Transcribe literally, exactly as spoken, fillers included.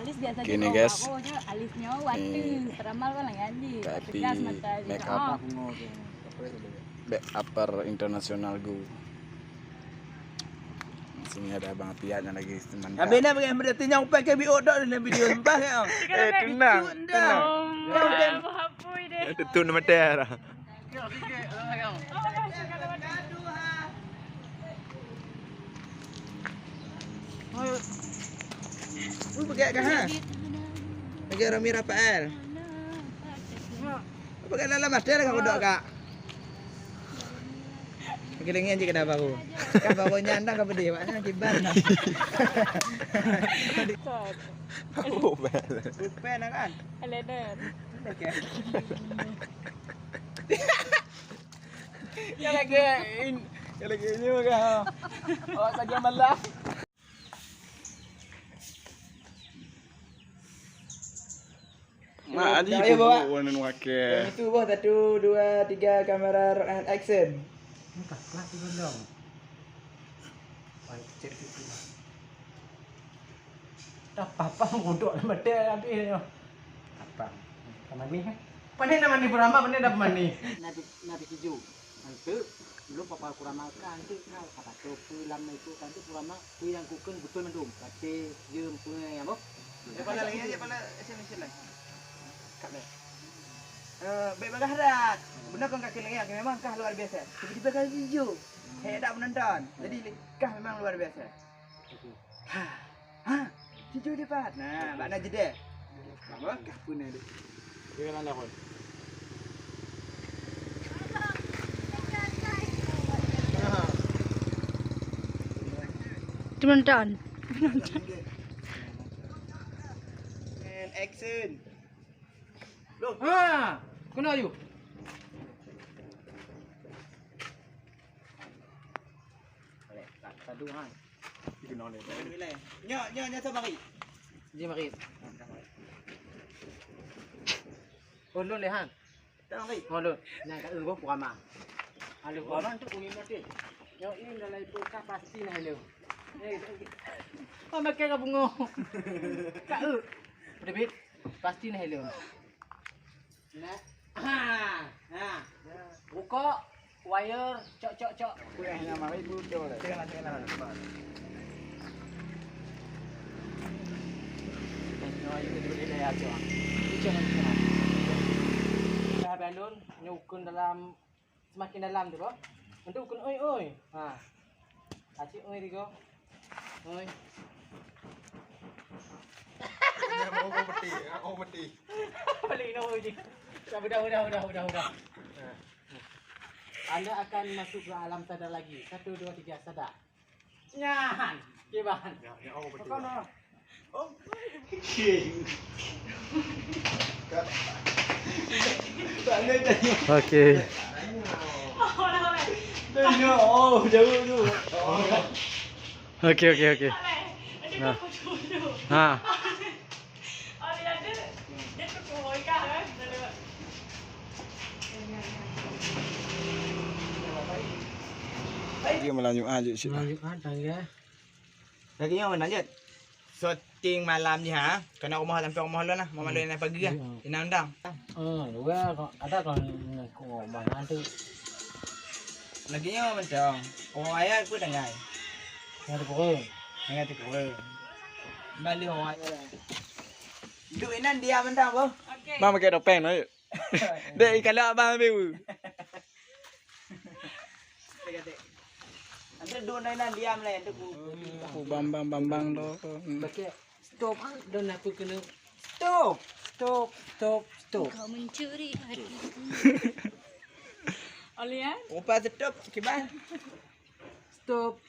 Alis biasa Oke, ni, guys. Ni, tapi make up. Bek upper international gu. Sini ada Abang Tian yang lagi teman. Habis nak bagi berarti nyang upai ke biok dok dalam video sembah ya. Eh, tenang, tenang. Apa deh? Tutup nama tiara. Ui, peugah kah, ha? Lagi Romi Rafael. Peugah dalam master dengan kodok, Kak. Lagi lengan je kena baru. Kan baru nyandang ke pedih, Pak. Kiban. Oh, bel. Bukan kan? Eleder. Okey. Ya lagi in, ya lagi ini ke? Awak saja malam. Mak Haji dah, ya, pun bawa. Warna wakil. Yang itu, bos, satu, dua, tiga, kamera, roll and action. Ni tak kuat tu belum. Oi, cek tu. Dah papa mudok dalam mata habis nyoh. Apa? Ka mandi, eh? Pandai nak mandi purama, pandai dah mandi. Nabi, Nabi tuju. Nanti belum papa purama ka, nanti kau kata tu pu lam itu, nanti purama pu yang kukeng betul mandum. Kate, jem, pungai, apa? Dia pala lagi, dia pala S M S lain. Kat dia. Eh, baik bagah rat. Benar kau kaki lagi, memang kah luar biasa. Tiba-tiba kau hijau. Hebat menonton. Jadi, kah memang luar biasa. Ha. Ha. Cucu dia, Pat. Nah, bak na jeda. Apa? Kah pun ada. Dia kan anda pun. Teman-teman. And action. Loh. Ha. Kena you. Satu, ha. Nyo, nyo, nyo, sabar, Ri. Ji mari. Oh, lôn lé, ha. Tang, Ri. Oh, lôn. Nah, ka eu boh purama. Aduh, purama tu kumi mati. Nyo, ini dalam itu kah pasti nah lôn. Eh, apa makan ka bungo? Ka eu. Debit. Pasti nah lôn. Nah. Ha. Ha. Rukok, wire, cok, cok, cok. Kueh nyang mari buto le. Tengoklah, tengoklah. Tengok aja tu dia dah cok. Cok, cok. Dah balon, nyo ukun dalam, semakin dalam tu, boh. Untuk ukun oi, oi. Ha. Acik oi tiga. Oi. Oh, peti. Oh, peti. Balik no, oi. Dah, dah, dah, dah, dah, dah. Anda akan masuk ke alam sadar lagi. Satu, dua, tiga, sadar. Nyan. Kiban. Ya, ya, oh, peti. Kau no. Oh. Okey. Tanya. Oh, jauh tu. Okey, okey, okey. Nah. Ha. Dia melanjut aja sih. Melanjut ah, tangga. Lagi nyoe meunan jeuet. Syuting malam jih, ha. Keunan rumoh, sampoe rumoh lôn lah. Rumoh lôn nyang pageue lah. Inang dang. Oh, luar kok. Ada kok nak kok mana tu? Lagi nyoe mantong. Oh, ayah aku dengar. Yang tu pukul. Yang tu pukul. Balik orang ayah. Duduk inan diam mantong, boh. Okey. Bang pakai topeng tu. Dek, kalau abang ambil. Ada dua nainan diam lah yang tu. Oh, bambang, bambang tu. Hmm. Pakai stop ah, dan aku kena stop, stop, stop, stop. Kau mencuri hatiku. Olian? Upa stop, kiban. Stop.